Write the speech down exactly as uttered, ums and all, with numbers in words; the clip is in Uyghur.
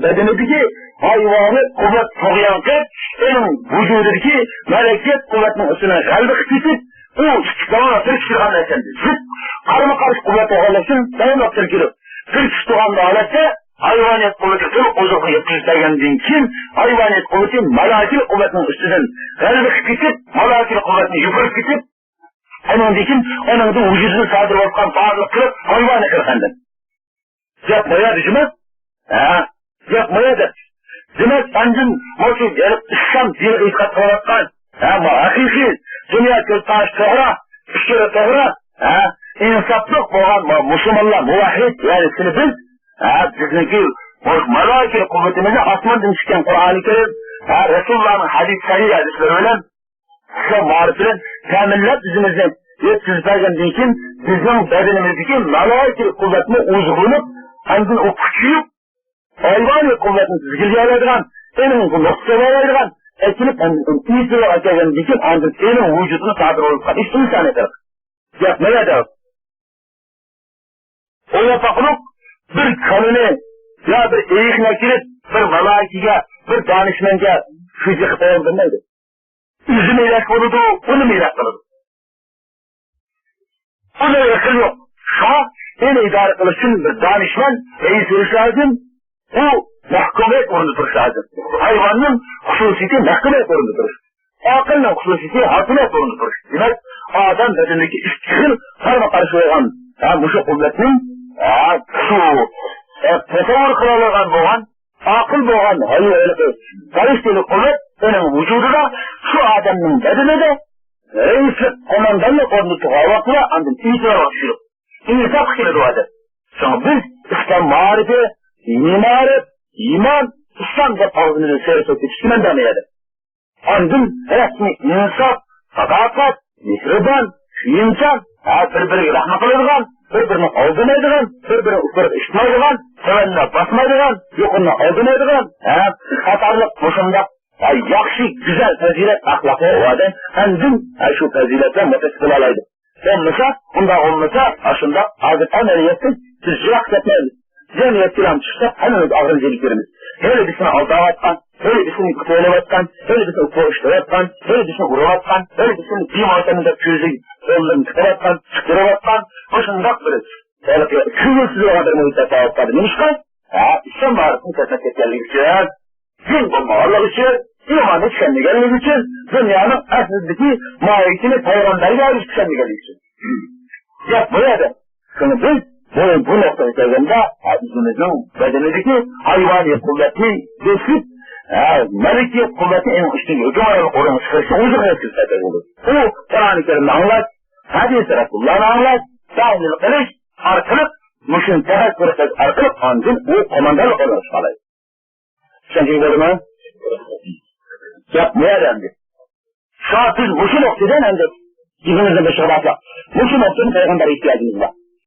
بەدىنىدىكى ھايۋانىي قۇۋۋەت تۇغيان قىلىپ، ئۇنىڭ ۋۇجۇدىدىكى مەلىكىيەت قۇۋۋەتنىڭ ئۈستىنى غەلىبە قىلىپ كېتىپ، ئۇ ئىككى تاۋان بىر كىشىلىك ئەمەس ئەمدى. زىت، قارىمۇ قارشى قۇۋۋەت بولغانلىقتىن، داۋاملىق تىركىلىپ، بىر كىشى تۇرغان ھالەتتە ھايۋانىيەت قۇۋۋىتى تولۇق ئوزۇقلۇق يەتكۈزۈپ بەرگەندىن كېيىن، ھايۋانىيەت قۇۋۋىتى مەلائىكىلىك قۇۋۋەتنىڭ ئۈستىدىن غەلىبە قىلىپ كېتىپ، مەلائىكىلىك قۇۋۋەتنى يوقىتىپ كېتىپ، ئۇنىڭدىن كېيىن ئۇنىڭدىن ۋۇجۇدىدىن سادىر بولۇپ چىققان بارلىق قىلىق ھايۋانىي قىلىق ئەمدى. گەپ مايا دېدىمۇ؟ ھە، گەپ مايا دەپ. دېمەك، ئاندىن مۇشۇ يەنى ئىسلام دىنىغا ئېتىقاد قىلىۋاتقان، ھە، ما ھەقىقىي دۇنيا كۆز قارىشى توغرا، پىكرى توغرا، ھە، ئىنساپلىق بولغان ما مۇسۇلمانلار، مۇۋەھھىد، يەنى سىلى بىز، ھە، بىزنىڭكى بۇ مەلائىكە قۇۋۋىتىمىزنى ئاسماندىن چۈشكەن قۇرئانى كەرىم، ھە، رەسۇلۇللانىڭ ھەدىس سەھىھ ھەدىسلىرى بىلەن ئىسلام مائارىپى بىلەن تەمىنلەپ، ئۆزىمىزنى يەتكۈزۈپ بەرگەندىن كېيىن، بىزنىڭ بەدىنىمىزدىكى مەلائىكە قۇۋۋەتمۇ ئوزۇقلىنىپ، ئاندىن ئۇ كۈچىيىپ، ھايۋانىي قۇۋۋەتنى تىزگىنلىيەلەيدىغان، ئېنىڭ نۇقسانلايدىغان، ئەكىلىپ ئاندىن ئېتىزغا ئەكەلگەندىن كېيىن، ئاندىن ئېنىڭ ۋۇجۇدىغا سادىر بولۇپ قالغان ئىش ئىنسانىيەت. گەپ نېمىدە؟ ئويلاپ باققىلى، بىر كالىنى يا بىر ئېيىقنى ئەكىلىپ، بىر مالايىكىگە، بىر دانىشمەنگە فىدىيە قىلىپ بولمايدۇ. ئۆزىمۇ ھېلاك بولىدۇ، ئۇنىمۇ ھېلاك قىلىدۇ. بۇنىڭ ئەقلى يوق. شۇڭا ئېنى ئىدارە قىلىش ئۈچۈن بىر دانىشمەن رەئىس بولۇش لازىم. ئۇ مەھكۇمىيەت ئورنىدا تۇرۇش لازىم. ھايۋاننىڭ خۇسۇسىيىتى مەھكۇمىيەت ئورنىدا تۇرۇش. ئاقىلنىڭ خۇسۇسىيىتى ھاكىمىيەت ئورنىدا تۇرۇش. دېمەك، ئادەم بەدىنىدىكى ئىككى خىل قارىمۇ قارشى بولغان، ھە، مۇشۇ قۇۋۋەتنىڭ، ھە، شۇ، ھە، تەسەۋۋۇر قىلالايدىغان بولغان، ئاقىل بولغان ھايۋانلىقى، پەرىشتىلىك قۇۋۋەت ئۇنىڭ ۋۇجۇدىدا شۇ ئادەمنىڭ بەدىنىدە رەئىسلىك، قوماندانلىق ئورنىدا تۇرغان ۋاقتىدا ئاندىن ئېتىبارغا چۈشىدۇ. ئىنساپقا كېلىدۇ ئادەم. شۇڭا بىز ئىسلام مائارىپى، دىنىي مائارىپ، ئىمان، ئىسلام دەپ ئاغزىمىزنى سىيرىپ كېتىشكە مەن دەمەيدۇ. ئاندىن رەسمىي ئىنساپ، ساداقەت، مېھرىبان، كۆيۈمچان، ھە، بىر-بىرىگە رەھمە قىلىدىغان، بىر-بىرىنى ئالدىمايدىغان، بىر-بىرىنى ئۇپرىقى ئىتمايدىغان، تۆۋەننى باسمايدىغان، يۇقىرىنى ئالدىمايدىغان، ھە، قاتارلىق مۇشۇنداق، ھە، ياخشى، گۈزەل پەزىلەت ئەخلاقلىق ئادەم ئاندىن، ھە، شۇ پەزىلەتلەر مۇتەسىپ بولالايدۇ. بولمىسا، ئۇنداق بولمىسا، ئاشۇنداق ھازىر ئەمەلىيەتتە بىز يىراق كەتمەيمىز. جەمئىيەتكە چىقساق، ھەممىمىز ئاغرىنىپ يۈرىمىز. ھېلى بىزنى ئالداۋاتقان، ھېلى بىزنى ئۇكىلەۋاتقان، ھېلى بىزنى ئۇكا ئىشلەۋاتقان، ھېلى بىزنى ئۇرۇۋاتقان، ھېلى بىزنى بىمالتەم دەپ كۆزى قوللىرىنى تىقىۋاتقان، چىقىرىۋاتقان، مۇشۇنداق بىر ھېلىقى كۆڭۈلسىز بولغان بىر مۇھىتتا قالىپ قالدى. نېمىشقا؟ ھە، ئىسلام مائارىپىنى كەتمەس كەتكەنلىكى ئۈچۈن. دىن بولمىغانلىقى ئۈچۈن، ئىماننى چۈشەنمىگەنلىكى ئۈچۈن، دۇنيانىڭ ئەسلىدىكى ماھىيىتىنى پەيغەمبەرگە ئايرىش چۈشەنمىگەنلىكى ئۈچۈن. گەپ بۇ يەردە. شۇڭا بىز بۇ، بۇ نۇقتىغا كەلگەندە، ئۆزىمىزنىڭ بەدىنىدىكى ھايۋانىي قۇۋۋەتنى بېسىپ، ھە، مەلىكىيەت قۇۋۋەتنى ئېنىڭ ئۈستىنگە ھۆكۈمرانلىق ئورنىغا چىقىرىشنى ئوزۇقلۇق يەتكۈزۈپ بەرگەن بولىدۇ. ئۇ قۇرئانى كەرىمنى ئاڭلاش، ھەدىسى رەسۇلۇللانى ئاڭلاش، تەھلىل قىلىش ئارقىلىق، مۇشۇنى تەپەككۇر قىلىش ئارقىلىق ئاندىن ئۇ قوماندانلىق ئورنىغا چىقالايدۇ. چۈشەنچىگە بولدىمۇ؟ گەپ مۇ يەردە ئەمدى. شۇڭا بىز مۇشۇ نۇقتىدىن ئەمدى گېپىمىزنى بېشىغا باشلاپ، مۇشۇ نۇقتىدىن پەيغەمبەر ئېھتىياجىمىز بار.